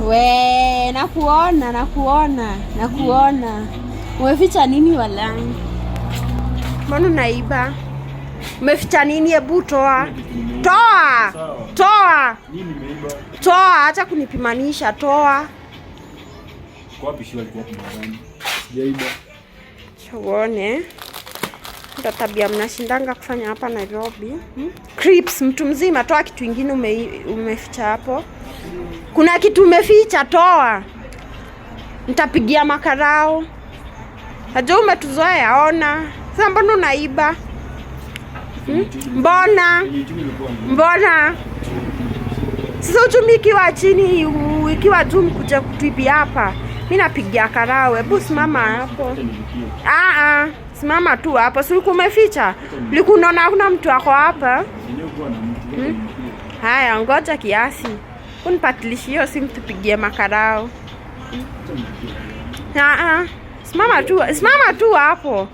We, nakuona, nakuona, nakuona. Umeficha nini walai? Mbona unaiba? Umeficha nini? Hebu toa. Toa. Toa. Nini nimeiba? Toa, acha kunipimanisha, toa. Kwa wapi shule alikuwa hapo mwanzoni? Sijaiba. Uone. Ndo tabia mnashindanga kufanya hapa Nairobi. Crips, mtu mzima, toa kitu ingine umeficha hapo. Kuna kitu umeficha, toa. Nitapigia makarao. Najua umetuzoea, ona. Sasa mbona unaiba? Hmm? Mbona? Kwenye uchumi ilikuwa ni Mbona? Sasa uchumi ikiwa chini, ikiwa juu mkuja kutuibia hapa. Mi napigia karao, hebu simama hapo. Acha nilipie. Ah ah, simama tu hapo. Si ulikuwa umeficha? Ulikuwa unaona hakuna mtu ako hapa? Yenyewe kuwa na mtu. Acha nilipie. Haya, ngoja kiasi. Unipatilishie hiyo simu tupigie makarao. Acha nilipie. Ah ah. Simama tu, simama tu hapo.